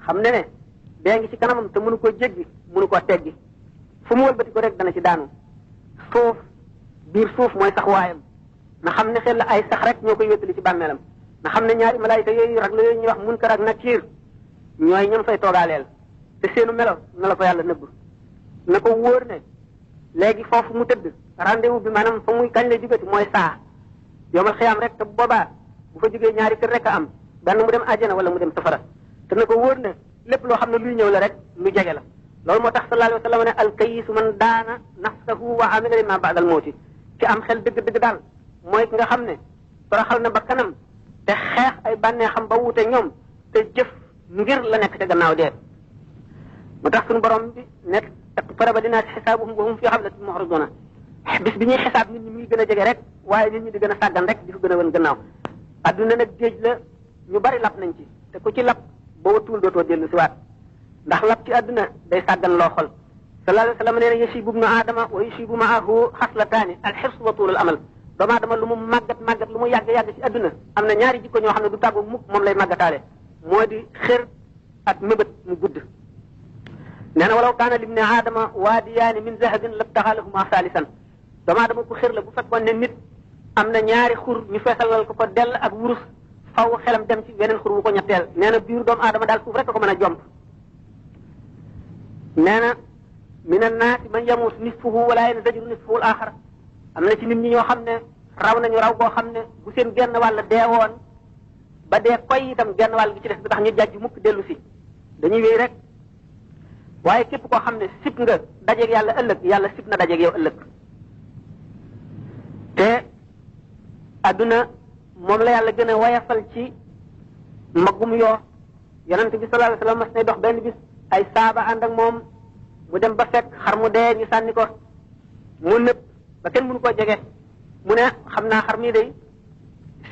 xam ne dee ngi ci kanamam te mënu koo jéggi mënu koo teggi fu mu wëlbati ko rek dana ci daanu suuf biir suuf mooy sax waayam na xam ne xel la ay sax rek ñoo koy wéttali ci bàmmeelam na xam ne ñaari malaayika yooyu rag la yooyu ñuy wax munkar ak nakiir ñooy ñam fay toogaaleel te seenu melo na la ko yàlla nëbb na ko wóor ne léegi foofu mu tëdd rendez-vous bi maanaam fa muy kañ lay jugati mooy saa yomal xiyaam rek te boobaa bu fa jógee ñaari kër rek a am benn mu dem àjjana wala mu dem safara te na ko wóor ne lépp loo xam ne luy ñëw la rek lu jege la loolu moo tax sallallahu alayhi wa sallam ne alkayisu man daana nafsahu wa amila lima ba'dal mawti ci am xel dëgg-dëgg daal mooy ki nga xam ne toroxal na ba kanam te xeex ay bànnee xam ba wuute ñoom te jëf ngir la nekk te gannaaw dee moo tax suñu borom bi nekk iqtaraba linnaasi xisaabuhum wa hum fi xaflatin mu'riduna bis bi ñuy xisaab nit ñi muy gën a jege rek waaye nit ñi di gën a sàggan rek di ko gën a wan gannaaw adduna nag géej la ñu bari lap nañ ci te ku ci lap boo tuul dootoo dellu si waat ndax lap ci adduna day sàggan loo xol sallallahu alayhi wa sallam nee na yasibu ibnu aadama wa yusibu maahu xaslataani alxirs wa tuulul amal doomu aadama lu mu màggat lu mu yàgg ci adduna am na ñaari jikko ñoo xam ne du tàggu mukk moom lay màggataale moo di xër ak mébét mu gudd nee na walaw kaana libni aadama waadiyaani min zahabin labtaxalahuma saalisan doomu aadama ku xër la bu fekkoon ne nit am na ñaari xur ñu feesalal ko dell ak wurus faw xelam dem ci weneen xur wu ko ñetteel nee na biiru doomu aadama daal suuf rek a ko mën a jomp nee na min annaasi man yamuut nisfuhu wala yanzajru nisfuhu al axar am na ci nit ñi ñoo xam ne raw nañu raw boo xam ne bu seen genn wàll deewoon ba dee koy itam genn wàll gi ci des bi tax ñu jàjj mukk dellu si dañuy wéy rek waaye képp koo xam ne sib nga dajeeg yàlla ëllëg yàlla sib na dajeeg yow ëllëg te adduna moom la yàlla gën a wayafal ci mbagum yoo yonente bi sallallahu alayhi wasallam mas nay dox benn bis ay saaba ànd ak moom mu dem ba fekk xar mu dee ñu sànni ko mu nëpp ba kenn mënu koo jege mu ne xam naa xar mii day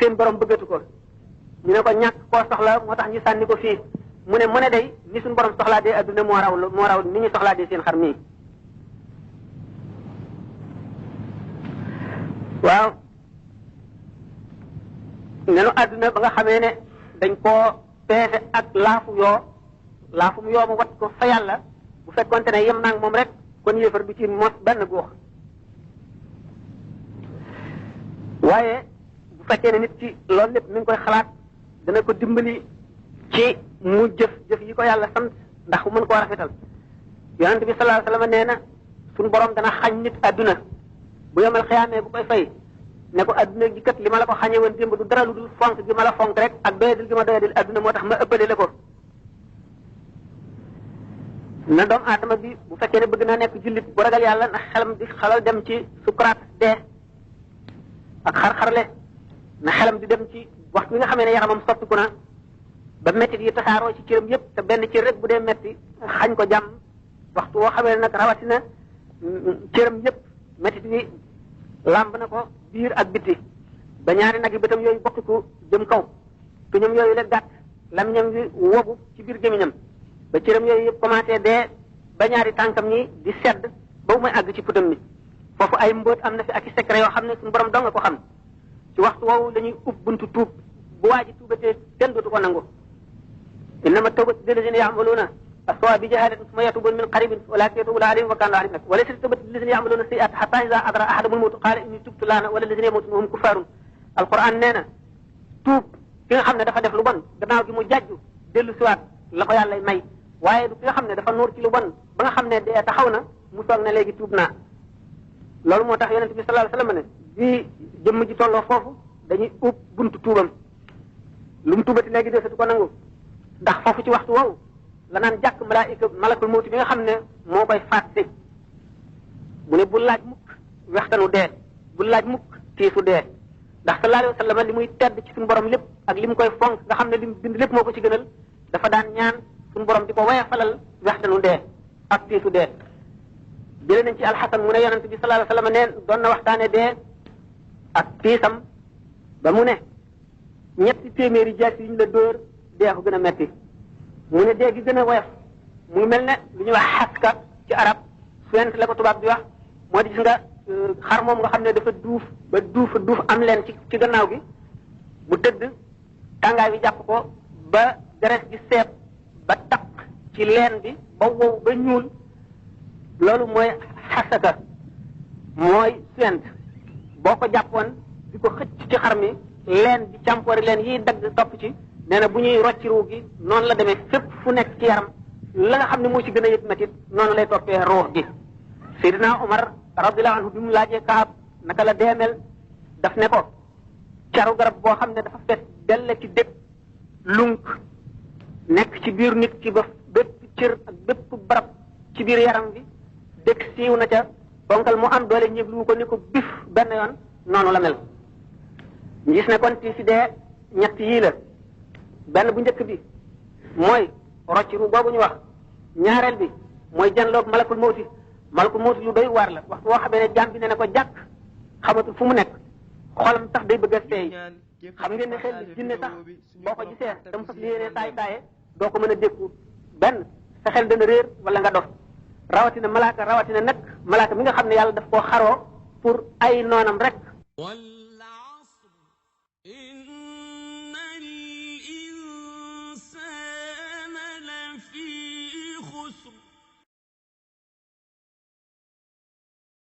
seen borom bëggatu ko ñu ne ko ñàkk koo soxla moo tax ñu sànni ko fii mu ne day ni suñu borom soxlaa dee adduna moo raw ni ñu soxlaa dee seen xar mii waaw nenu adduna ba nga xamee ne dañ koo peese ak laafum yoo mu wat ko fa yàlla bu fekkonte ne yem naag moom rek kon yéefar du ci mos benn góox waaye bu fekkee ne nit ci loolu lépp mi ngi koy xalaat dana ko dimbali ci mu jëf yi ko yàlla sant ndax mu mën koo rafetal yonente bi sallallahu alayhi wasallam nee na suñu borom dana xañ nit adduna bu yemal xiyaamee bu koy fay ne ko adduna gi kat li ma la ko xañee woon démb du dara lu dul fonk gi ma la fonk rek ak doyadil gi ma doyadil adduna moo tax ma ëppale la ko na doomu aadama bi bu fekkee ne bëgg naa nekk jullit bu ragal yàlla ndax xelam di xalal dem ci sukuraat dee ak xar-xarle na xelam di dem ci waxtu bi nga xamee ne yaramam soppiku na ba mettit yi tasaaroo ci cëram yépp te benn cër rek bu dee metti xañ ko jàmm waxtu woo xamee ne nag rawatina cëram yépp mettit yi làmb na ko biir ak bitti ba ñaari nag yi bëtam yooyu bokkiku jëm kaw tuñam yooyu la gàtt lamiñam wi wogu ci biir gémiñam ba cëram yooyu yëpp commencé dee ba ñaari tànkam ñi di sedd ba mu may àgg ci putam mi foofu ay mbóot am na fi ak i secret yoo xam ne suñu borom dong nga ko xam ci waxtu woowu dañuy ub buntu tuub bu waa ji tuubatee kenn dootu ko nangu innama tawbatu lillazina ya'maluna as-su'a bi jahalatin thumma yatubuna min qaribin ulaika yatubu alayhim wa kana alayhim wa laysa tawbatu lillazina ya'maluna sayyi'at hatta idha adra ahadahum al-mawt qala inni tubtu lana wala allazina yamutuna hum kuffarun alquran nee na tuub ki nga xam ne dafa def lu bon gannaaw gi mu jàjju dellu siwaat la ko yàlla may waaye du ki nga xam ne dafa nuur ci lu bon ba nga xam ne dee taxaw na mu soog ne léegi tuub naa loolu moo tax yonente bi sallallahu alayhi wasallam ne bi jëmm ji tolloo foofu dañuy ub buntu tuubam lu mu tuubati léegi desatu ko nangu ndax foofu ci waxtu woowu la naan jàkk malakul mawti bi nga xam ne moo koy faat si mu ne bu laaj mukk wextanu dee bu laaj mukk tiisu dee ndax sallallahu alayhi wasallam li muy tedd ci suñu borom lépp ak li mu koy fonk nga xam ne li mu bind lépp moo ko ci gënal dafa daan ñaan suñu borom di ko waya falal wextanu dee ak tiisu dee jëlee nañ ci alxasan mu ne yonente bi sallallahu alayhi wasallam neen doon na waxtaane dee ak tiisam ba mu ne ñetti téeméeri jaas yi ñu la dóor dee ko gën a metti mu ne dee gi gën a woyof muy mel ne lu ñuy wax xaska ci arab suent la ko tubaab di wax moo di gis nga xar moom nga xam ne dafa duuf ba duuf am leen ci gannaaw gi bu tëdd tàngaay bi jàpp ko ba deret gi seet ba taq ci leen bi ba wow ba ñuul loolu mooy xasaka mooy suent boo ko jàppoon di ko xëcc ci xar mi leen bi càmpoori leen yiy dagg topp ci nee na bu ñuy rocci ruu gi noonu la demee fépp fu nekk ci yaram la nga xam ne moo ci gën a yëg metit noonu lay toppee ruux gi Seydina Omar radiyallahu anhu bi mu laajee Kaab naka la deemel daf ne ko caru garab boo xam ne dafa fees dell ci dëkk lunk nekk ci biir nit ki ba bépp cër ak bépp barab ci biir yaram bi dëkk siiw na ca bonkal mu am doole ñëg lu ko ni ko bif benn yoon noonu la mel ñu gis ne kon ti si dee ñett yii la benn bu njëkk bi mooy rocci ru boobu ñu wax ñaareel bi mooy janloog malakul mawti lu doy waar la waxtu woo xamee ne jaam bi ne na ko jàkk xamatul fu mu nekk xolam sax day bëgg a seey xam ngeen ne xel bi jinne sax boo ko gisee dama fas yéene saay saaye doo ko mën a dékku benn sa xel dana réer wala nga dof rawatina malaaka rawatina nag malaaka mi nga xam ne yàlla daf koo xaroo pour ay noonam rek الإنسان لفي خسر